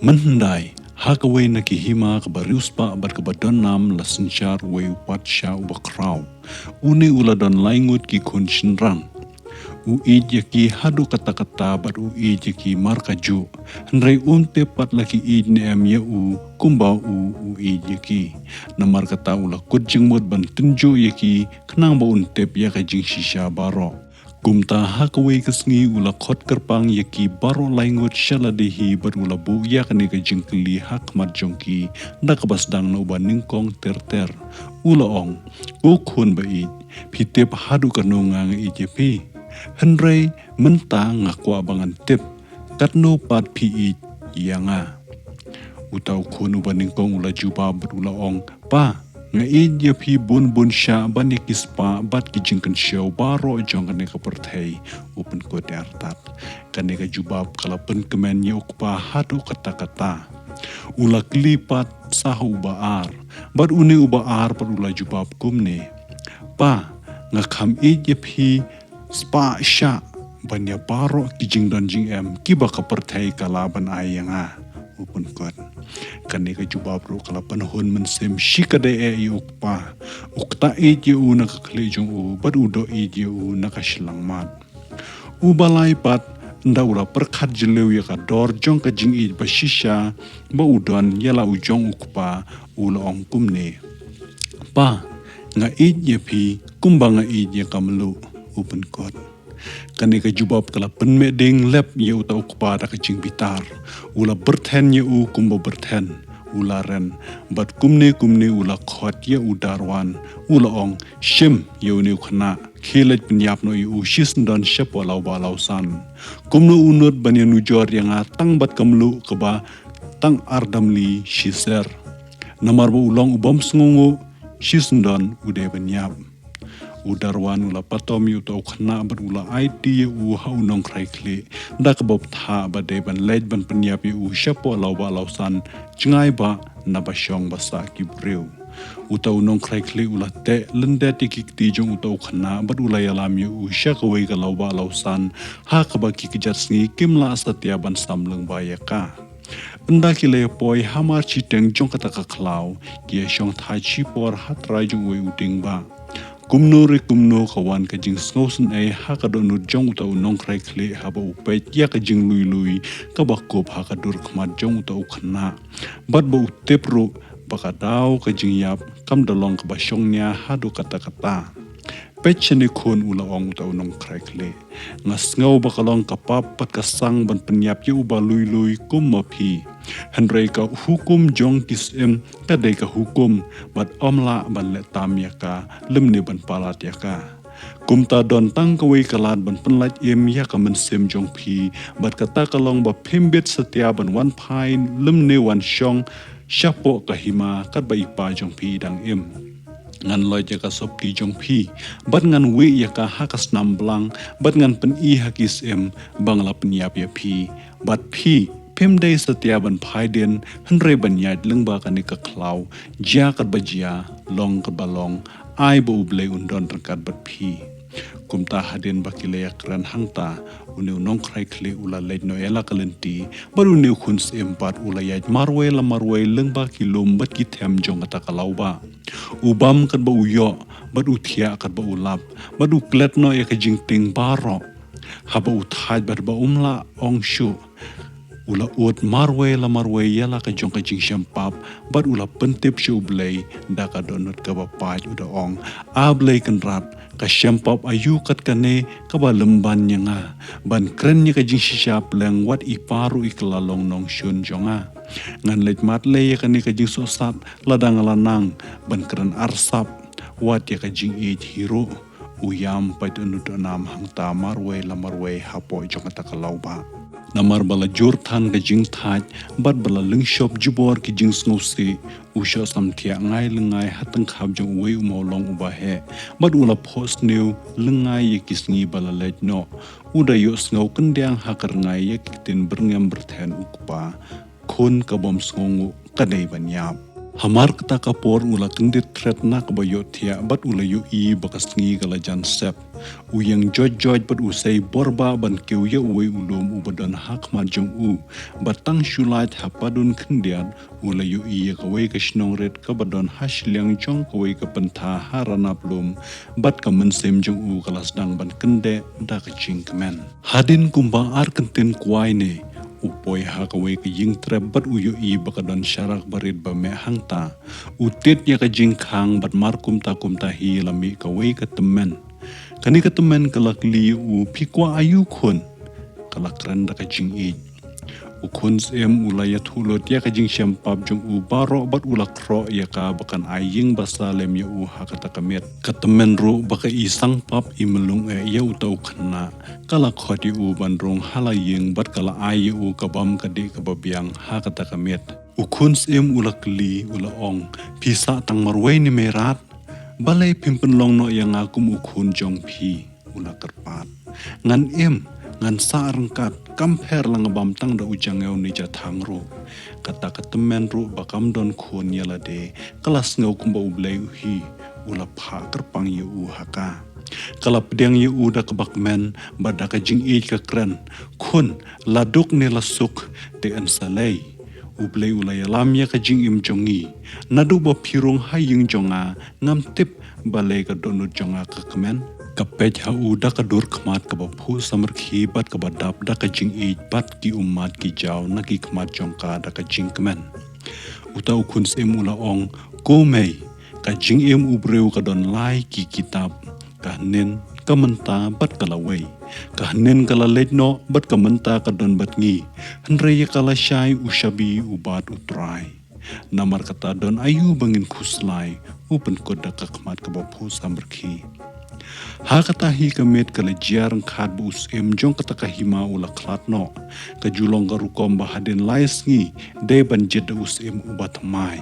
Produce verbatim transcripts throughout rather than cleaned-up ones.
Mynhyndai, ha kawei na ki hima kaba riewspah bad kaba don nam la synshar uwei u patsha uba khraw. Une u la don lai ngut ki khun shynrang. U ïeit ïa ki haduh katta katta bad u ïeit ïa ki markajuh. Hynrei um tip pat la ki ïeit ne em ïa u kumba u u ïeit ïa ki. Namar kata u la kut jingmut ban tynjuh ïa ki khnang ba un tip ïa ka jingshisha baroh. Kumta ha kawei ka sngi u la khot kyrpang ïa ki baroh lai ngut sha lade hi bad u la buh ïa kane ka jingkylli ha khmat jong ki da kaba sdang na uba nyngkong ter ter. U la ong, ko khun ba ïeit, phi tip haduh kano nga nga ïeit ïa phi. Hynrei mynta nga kwah ba ngan tip katno pat phi ïeit ïa nga. Uta u khun uba nyngkong u la jubab bad u la ong, pa, nga ïeit ïa phi bun bun shah ban ïa ki spah bad ki jingkynshew baroh jong kane ka pyrthei. U pynkut ïa artat. Kane ka jubab ka la pynkmen ïa u kpa haduh katta katta. U la kylli pat sa ha uba ar. Bad une uba ar pat u la jubab kumne, pa, nga kham ïeit ïa phi spah shah ban ïa baroh ki jingdon jingem kiba ka pyrthei ka lah ban ai ïa nga. U pynkut. Kane ka jubab ruh ka la pynhun mynsiem shikatdei eh ïa u kpa. U ktah ïeit ïa u na ka khlieh jong u bad u doh ïeit ïa u na ka shyllangmat. Uba lai pat, ynda u la pyrkhat jylliew ïa ka dor jong ka jingïeit ba shisha ba u don ïa la u jong u kpa, u la ong kumne, pa, nga ïeit ïa phi kumba nga ïeit ïa ka mluh. U pynkut. Kane ka jubab ka la pynmeh ding lep ïa uta u kpa da ka jingbitar. U la byrthen ïa u kumba byrthen u laren. Bad kumne kumne u la khot ïa u Darwan. U la ong, shim ïa une u khynnah, khie leit pynïap noh ïa u shisyndon shapoh lawbah lawsan. Kumno u nud ban ïanujor ïa nga tang bad ka mluh kaba tang ar damli shiser. Namar ba u long u bym sngewnguh, shisyndon u dei ban ïap. U Darwan u la patom ïa uta u khynnah bad u la aiti ïa u ha u nongkhrai khlieh da kaba bthah ba dei ban leit ban pynïap ïa u shapoh lawbah lawsan jngai ba naba shong ba sah ki briew. Uta u nongkhrai khlieh u la teh lyndet ïa ki kti jong uta u khynnah bad u la ïalam ïa u sha kawei ka lawbah lawsan ha kaba ki kjat sngi kim lah satia ban sam lyngba ïa ka. Ynda ki la ïa poi hamar shiteng jong kata ka khlaw, ki ïa shong thait shipor ha trai jong uwei u dieng bah. Kumno re kumno ka wan ka jingsngewsynei ha ka dohnud jong uta u nongkhrai khlieh haba u peit ïa ka jinglui lui kaba kup ha ka dur khmat jong uta u khynnah. Bad ba u tip ruh ba ka daw ka jingïap kam da long kaba shongnia haduh katta katta. Peit shane khun, u la ong uta u nongkhrai khlieh. Nga sngew ba ka long ka pap bad ka sang ban pynïap ïa uba lui lui kum ma phi. Hynrei ka hukum jong ki syiem ka dei ka hukum bad ym lah ban leh tam ïa ka lymne ban palat ïa ka. Kumta don tang kawei ka lad ban pynlait im ïa ka mynsiem jong phi bad kata ka long ba phim bit satia ban wan phai lymne wan shong shapoh ka hima katba i pa jong phi i dang im. Ngan loit ïa ka sopti jong phi bad ngan wieh ïa ka ha ka snam blang bad ngan pyni ha ki syiem ba nga la pynïap ïa phi. Bad phi phim dei satia ban phai dien hynrei ban ïaid lyngba kane ka khlaw, jia katba jia, long katba long, ai ba U Blei un don ryngkat bad phi. Kumta hadien ba ki la ïa kren hangta, une u nongkhrai khlieh u la leit noh ïa la ka lynti bad une u khun syiem pat u la ïaid marwei la marwei lyngba ki lum bad ki them jong kata ka lawbah. U bam katba u ïoh bad u thiah katba u lap bad u klet noh ïa ka jingtieng baroh. Haba u thait bad ba um lah ong shuh, u la ud marwei la marwei ïa la ka jong ka jingshem pap bad u la pyntip sha U Blei da ka dohnud kaba pait, u da ong, A Blei Kynrad, ka shem pap aïu kat kane kaba lymban ïa nga ban kren ïa ka jingshisha pleng, wat i pa ruh i kylla long nongshun jong nga. Ngan leit matlei ïa kane ka jingsohsat lada nga la nang ban kren arsap wat ïa ka jingïeit hi ruh. U ïam pait u nud u nam hangta marwei la marwei hapoh jong kata ka lawbah. Namar ba la jur than ka jingthait bad ba la lyngshop jubor ki jingsngewsih, u shoh samthiah ngai lyngngai ha tyngkhap jong uwei u mawlong uba heh bad u la phohsniew lyngngai ïa ki sngi ba la leit noh. U da ïohsngew kyndiang ha ka rngai ïa ki ktien byrngem byrthen u kpa, khun ka bym sngewnguh ka dei ban ïap. Hamar kata ka por u la kyndit thret na kaba ïohthiah bad u la ïohi ba ka sngi ka la jan sep. U ïeng joit joit bad u sei bor bah ban kiew ïa uwei u lum uba don ha khmat jong u. Bad tang shu lait ha padun khyndiat u la ïohi ïa kawei ka shnong rit kaba don ha shiliang jong kawei ka pyntha ha ranap lum bad ka mynsiem jong u ka la sdang ban kyndeh da ka jingkmen. Hadien kumba ar kyntien kwai ne u poi ha kawei ka ïing trep bad u ïohi ba ka don sharak barit ba meh hangta. U tied ïa ka jingkhang bad mar kumta kumta hi la mih kawei ka tymmen. Kane ka tymmen ka la kylli ïa u, "Phi kwah aïu khun?" Ka la kren da ka jingïeit. U khun syiem u la ïathuh lut ïa ka jingshem pap jong u baroh bad u la khroh ïa ka ba kan ai ïing basa lem ïa u ha kata ka miet. Ka tymmen ruh ba ka i sang pap i mlung eh ïa uta u khynnah, ka la khot ïa u ban rung ha la ïing bad ka la ai ïa u ka bam ka dih kaba biang ha kata ka miet. U khun syiem u la kylli u la ong, "Phi sah tang marwei ne mei rat? Balei phim pynlong noh ïa nga kum u khun jong phi?" U la kyrpad, "Ngan im, ngan sah ryngkat, kam pher la nga bam tang da u jangïew ne jathang ruh." Kata ka tymmen ruh ba kam don khun ïa lade ka la sngew kumba U Blei u hi u la phah kyrpang ïa u ha ka. Ka la pdiang ïa u da kaba kmen bad da ka jingïeit ka kren, "Khun, la duk ne la suk, te yn sa lei. U Blei u la ïalam ïa ka jingim jong ngi. Naduh ba phi rung ha ïing jong nga ngam tip balei ka dohnud jong nga ka kmen." Ka peit ha u da ka dur khmat kaba phuh samrkhie bad kaba dap da ka jingïeit bad ki ummat ki jaw na ki khmat jong ka da ka jingkmen. Uta u khun syiem u la ong, "Ko mei, ka jingim u briew ka don lai ki kitab, ka hynnin, ka mynta bad ka lawei. Ka hynnin ka la leit noh bad ka mynta ka don bad ngi. Hynrei ïa ka lashai u shabi u bat U Trai. Namar kata don aïu ba ngin khuslai?" U pynkut da ka khmat kaba phuh samrkhie. Ha kata hi ka miet ka la jia ryngkat ba u syiem jong kata ka hima u la khlad noh. Ka ju long ka rukom ba hadien lai sngi dei ban jied da u syiem uba thymmai.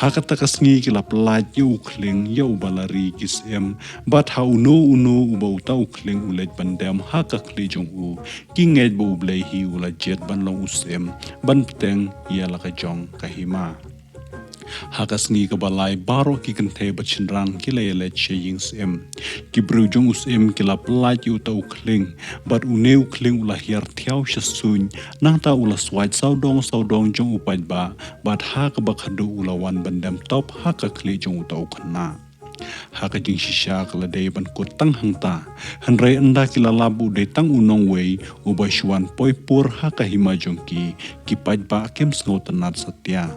Ha kata ka sngi ki la pyllait ïa u khlieng ïa uba la ri ki syiem, bad ha uno uno uba uta u khlieng u leit ban dem ha ka khlieh jong u, ki ngeit ba U Blei hi u la jied ban long u syiem ban bteng ïa la ka jong ka hima. Ha ka sngi kaba lai baroh ki kynthei bad shynrang ki la ïaleit sha ïing syiem. Ki briew jong u syiem ki la pyllait ïa uta u khlieng, bad une u khlieng u la hiar thiaw sha suiñ. Nangta u la swait sawdong sawdong jong u paidbah, bad ha kaba khadduh u la wan ban dem top ha ka khlieh jong uta u khynnah. Ha ka jingshisha ka la dei ban kut tang hangta. Hynrei ynda ki la lap u dei tang u nongwei uba shu wan poi pur ha ka hima jong ki, ki paidbah kim sngewtynnad satia.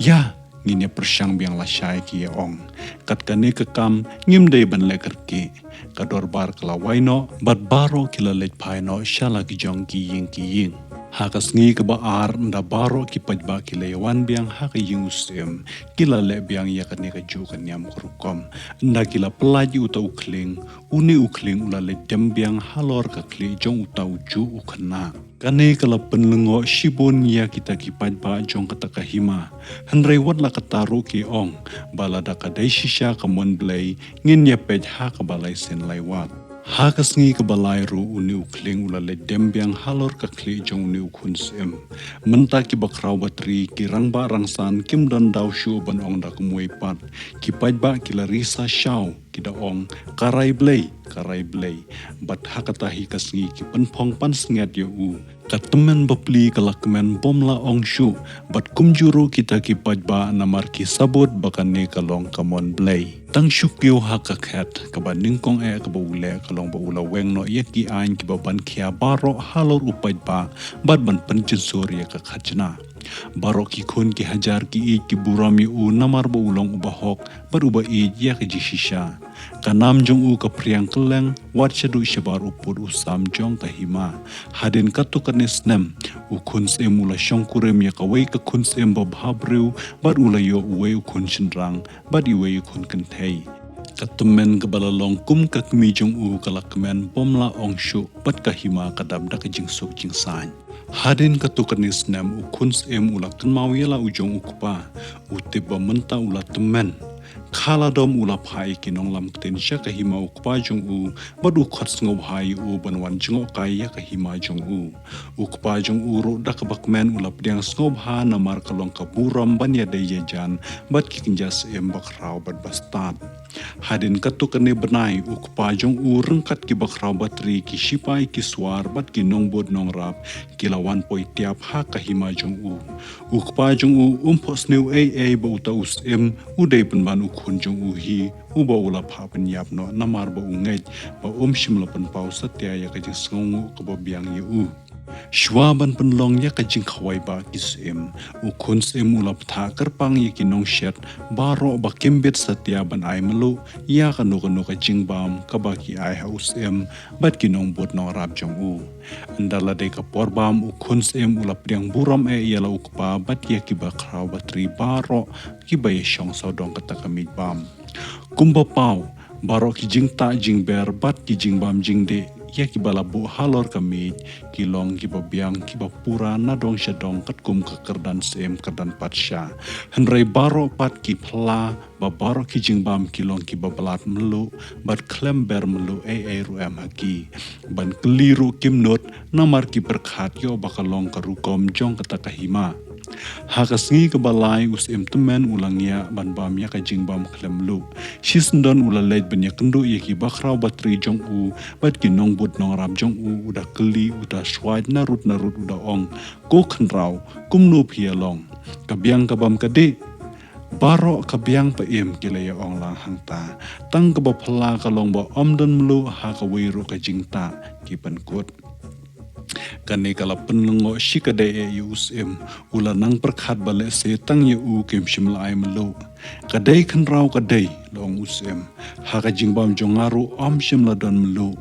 "Ïa, ngin ïa pyrshang biang lashai," ki ïa ong. "Kat kane ka kam ngim dei ban leh kyrkieh." Ka dorbar ka la wai noh bad baroh ki la leit phai noh sha la ki jong ki ïing ki ïing. Ha ka sngi kaba ar ynda baroh ki paidbah ki la ïa wan biang ha ka ïing u syiem, ki la leh biang ïa kane kajuh ka niam ka rukom. Ynda ki la pyllait ïa uta u khlieng, une u khlieng u la leit dem biang halor ka khlieh jong uta ujuh u khynnah. Kane ka la pynlyngngoh shibun ïa kita ki paidbah jong kata ka hima. Hynrei wat la katta ruh ki ong ba lada ka dei shisha ka mon Blei, ngin ïa peit ha kaba lai sien lai wat. Ha ka sngi kaba lai ruh une u khlieng u la leit dem biang halor ka khlieh jong une u khun syiem. Mynta ki bakhraw batri, ki rangbah rangsan kim don daw shuh ban ong da kumwei pat. Ki paidbah ki la risa shaw, ki da ong, "Ka rai Blei, ka rai Blei." Bad ha kata hi ka sngi ki pynphong pansngiat ïa u. Ka tymmen bapli ka la kmen bym la ong shuh, bad kumjuh ruh kita ki paidbah namar ki sabut ba kane ka long ka mon Blei. Tang shu kiew ha ka khet, kaba nyngkong eh kaba u leh ka long ba u la weng noh ïa ki aiñ kiba ban khia baroh halor u paidbah, bad ban pynjynsur ïa ka khajna. Baroh ki khun ki hajar ki ïeit ki burom ïa u namar ba u long uba hok bad uba ïeit ïa ka jingshisha. Ka nam jong u ka phriang kylleng wat shaduh shabar u pud u sam jong ka hima. Hadien katto katne snem, u khun syiem u la shongkurim ïa kawei ka khun syiem babha briew bad u la ïoh uwei u khun shynrang bad iwei u khun kynthei. Ka tymmen kaba la long kum ka kmie jong u ka la kmen bym la ong shuh bad ka hima ka dap da ka jingsuk jingsaiñ. Hadien katto katne snem u khun syiem u la kynmaw ïa la u jong u kpa, u tip ba mynta u la tymmen. Khaladom u la phah ïa ki nonglam ktien sha ka hima u kpa jong u, bad u khot sngewbha ïa u ban wan jngohkai ïa ka hima jong u. U kpa jong u ruh da kaba kmen u la pdiang sngewbha namar ka long ka burom ban ïadei ïajan bad ki kynja syiem bakhraw bad bastad. Hadien katto katne bnai u kpa jong u ryngkat ki bakhraw batri, ki shipai, ki swar bad ki nongbud nongrap ki la wan poi tiap ha ka hima jong u. U kpa jong u um phohsniew ei ei ba uta u syiem u dei pynban u khun jong u hi, uba u la phah pynïap noh namar ba u ngeit ba um shym la pynpaw satia ïa ka jingsngewnguh kaba biang ïa u. Shuwa ban pynlong ïa ka jingkhawai ba ki syiem, u khun syiem u la bthah kyrpang ïa ki nongshet baroh ba kim bit satia ban ai mluh ïa kano kano ka jingbam kaba ki ai ha u syiem bad ki nongbud nongrap jong u. Ynda la dei ka por bam, u khun syiem u la pdiang burom eh ïa la u kpa bad ïa ki bakhraw batri baroh kiba ïashong sawdong kata ka miej bam. Kumba paw, baroh ki jingtah jingber bad ki jingbam jingdih ïa kiba la buh halor ka miej ki long kiba biang, kiba pura na dong sha dong katkum ka kyrdan syiem kyrdan patsha. Hynrei baroh pat ki phla ba baroh ki jingbam ki long kiba blad mluh bad khlem ber mluh ei ei ruh em ha ki. Ban kylli ruh kim nud namar ki pyrkhat ïoh ba ka long ka rukom jong kata ka hima. Ha ka sngi kaba lai u syiem tymmen u la ngiah ban bam ïa ka jingbam khlem mluh. Shisyndon u la leit ban ïakynduh ïa ki bakhraw batri jong u bad ki nongbud nongrap jong u, u da kylli, u da shuwait narut narut, u da ong, "Ko khynraw, kumno phi ïa long? Ka biang ka bam ka dih?" "Baroh ka biang, Pa Im," ki la ïa ong lang hangta. "Tang kaba phylla ka long ba ym don mluh ha kawei ruh ka jingtah," ki pynkut. Kane ka la pynlyngngoh shikatdei eh ïa u syiem. U la nang pyrkhat ba lehse tang ïa u kim shym la ai mluh. "Ka dei khynraw ka dei," la ong u syiem. "Ha ka jingbam jong nga ruh ym shym la don mluh.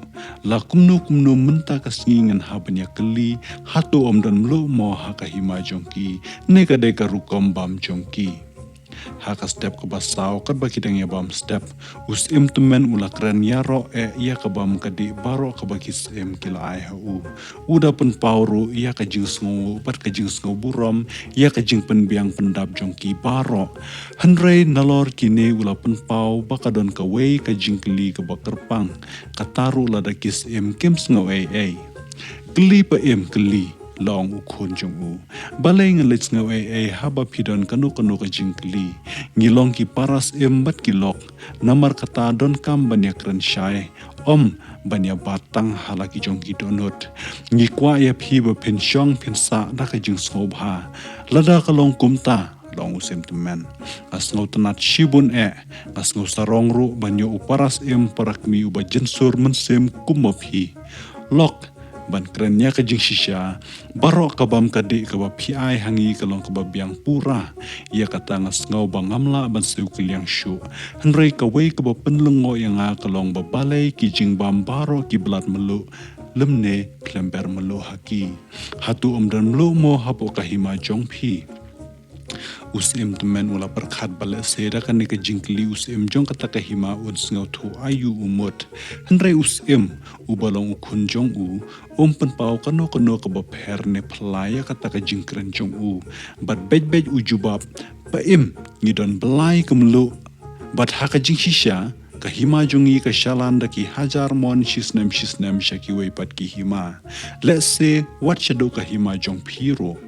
La kumno kumno mynta ka sngi ngan hap ban ïakylli hato ym don mluh mo ha ka hima jong ki, ne ka dei ka rukom bam jong ki." Ha ka step kaba saw, katba ki dang ïa bam step, u syiem tymmen u la kren ïaroh eh ïa ka bam ka dih baroh kaba ki syiem ki la ai ha u. U da pynpaw ruh ïa ka jingsngewnguh bad ka jingsngewburom ïa ka jingpynbiang pyndap jong ki baroh. Hynrei nalor kine u la pynpaw ba ka don kawei ka jingkylli kaba kyrpang. Kata ruh lada ki syiem kim sngew ei ei. "Kylli, Pa Im, kylli," la ong u khun jong u. "Balei ngan leit sngew ei ei haba phi don kano kano ka jingkylli? Ngi long ki para syiem bad ki lok. Namar kata donkam ban ïakren shai, ym ban ïa bat tang ha la ki jong ki dohnud. Ngi kwah ïa phi ba phin shong phin sah da ka jingsngewbha. Lada ka long kumta," la ong u syiem tymmen, "nga sngewtynnat shibun eh, nga sngewsarong ruh ban ïoh u para syiem para kmie uba jynsur mynsiem kum ma phi. Lok, ban kren ïa ka jingshisha, baroh ka bam ka dih kaba phi ai ha ngi ka long kaba biang pura. Ïa kata nga sngew ba ngam lah ban siew kylliang shuh. Hynrei kawei kaba pynlyngngoh ïa nga ka long ba balei ki jingbam baroh ki blad mluh lymne khlem ber mluh ha ki. Hato ym don mluh mo hapoh ka hima jong phi?" U syiem tymmen u la pyrkhat ba lehse da kane ka jingkylli u syiem jong kata ka hima un sngewthuh aïu u mut. Hynrei u syiem, uba long u khun jong u, um pynpaw kano kano kaba pher ne phylla ïa kata ka jingkren jong u. Bad beit beit u jubab, "Pa Im, ngi don blai ka mluh. Bad ha ka jingshisha, ka hima jong ngi ka shalan da ki hajar mon shisnem shisnem sha kiwei pat ki hima. Lehse wat shaduh ka hima jong phi ruh."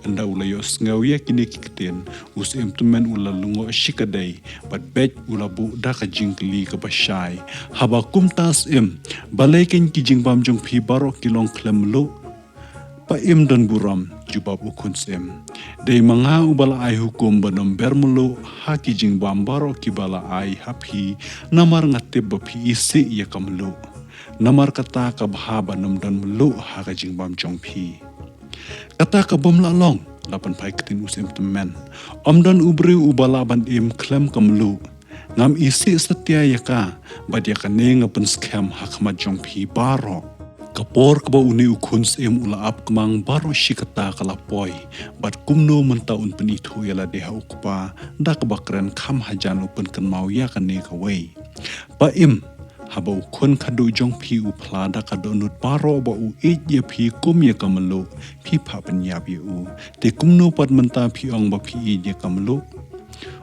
Ynda u la ïohsngew ïa kine ki ktien, u syiem tymmen u la lyngngoh shikatdei, bad beit u la buh da ka jingkylli kaba shai, "Haba kumta syiem, balei kein ki jingbam jong phi baroh ki long khlem mluh?" "Pa Im don burom," jubab u khun syiem. "Dei ma nga uba la ai hukum ban ym ber mluh ha ki jingbam baroh kiba la ai ha phi, namar nga tip ba phi isih ïa ka mluh. Namar kata ka bha ban ym don mluh ha ka jingbam jong phi." "Kata ka bym lah long," la pynphai ktien u syiem tymmen. "Ym don u briew uba lah ban im khlem ka mluh. Ngam isih satia ïa ka, bad ïa kane nga pynskhem ha khmat jong phi baroh." Ka por kaba une u khun syiem u la ap kmang baroh shi katta ka la poi, bad kumno mynta un pynithuh ïa lade ha u kpa, da kaba kren kham hajan u pynkynmaw ïa kane kawei. "Pa Im, haba u khun khadduh jong phi u phla da ka dohnud baroh ba u ïeit ïa phi kum ïa ka mluh, phi phah pynïap ïa u. Te kumno pat mynta phi ong ba phi ïeit ïa ka mluh?"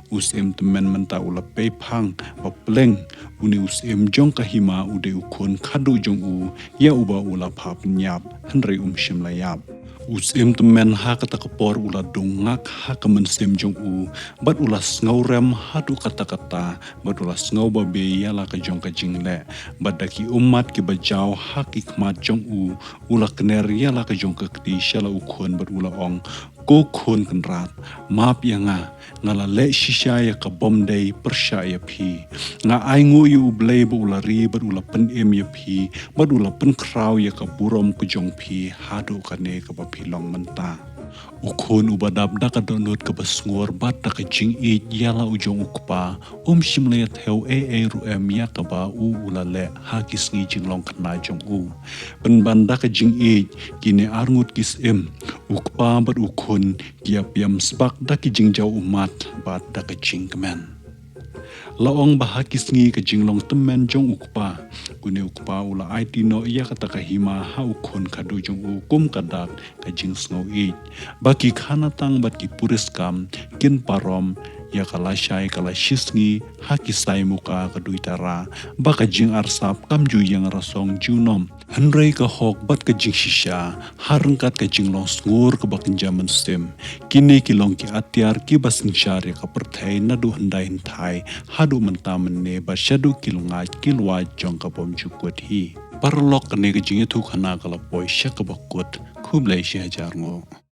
U syiem tymmen mynta u la pei phang ba pleng une u syiem jong ka hima u dei u khun khadduh jong u, ïa uba u la phah pynïap, hynrei um shym la ïap. U syiem tymmen ha kata ka por u la dung ngak ha ka mynsiem jong u, bad u la sngewrem haduh katta katta, bad u la sngew babe ïa la ka jong ka jingleh, bad da ki ummat kiba jaw ha ki khmat jong u, u la kner ïa la ka jong ka kti sha la u khun bad u la ong, Ko khun kynrad, map ïa nga, nga la leh shisha ïa ka bym dei pyrshah ïa phi. Nga ainguh ïa U Blei ba u la ri bad u la pynim ïa phi, bad u la pynkhraw ïa ka burom ka jong phi haduh kane kaba phi long mynta. U khun uba dap da ka dohnud kaba sngur bad da ka jingïeit ïa la u jong u kpa, um shym la ïathew ei ei ruh em ïa kaba u u la leh ha ki sngi jinglong khynnah jong u. Pynban da ka jingïeit, kine arngut ki syiem, u kpa bad u khun, ki ïa pynïap sbak da ki jingjaw ummat bad da ka jingkmen. La ong ba ha ki sngi ka jinglong tymmen jong u kpa, une u kpa u la aiti noh ïa kata ka hima ha u khun khadduh jong u kum ka dak ka jingsngewïeit. Ba ki khanatang bad ki puriskam kin parom ïa ka lashai ka lashisngi ha ki saimuka ka duitara, ba ka jingarsap kam ju ïeng rasong junom. Hynrei ka hok bad ka jingshisha, ha ryngkat ka jinglong sngur kaba kynja mynsiem. Kine ki long ki atiar kiba synshar ïa ka pyrthei naduh hyndai hynthai, haduh mynta mynne bad shaduh ki lyngngai ki lwait jong ka bymjukut hi. Paralok, kane ka jingïathuhkhana ka la poi sha kaba kut. Khublei shihajar nguh.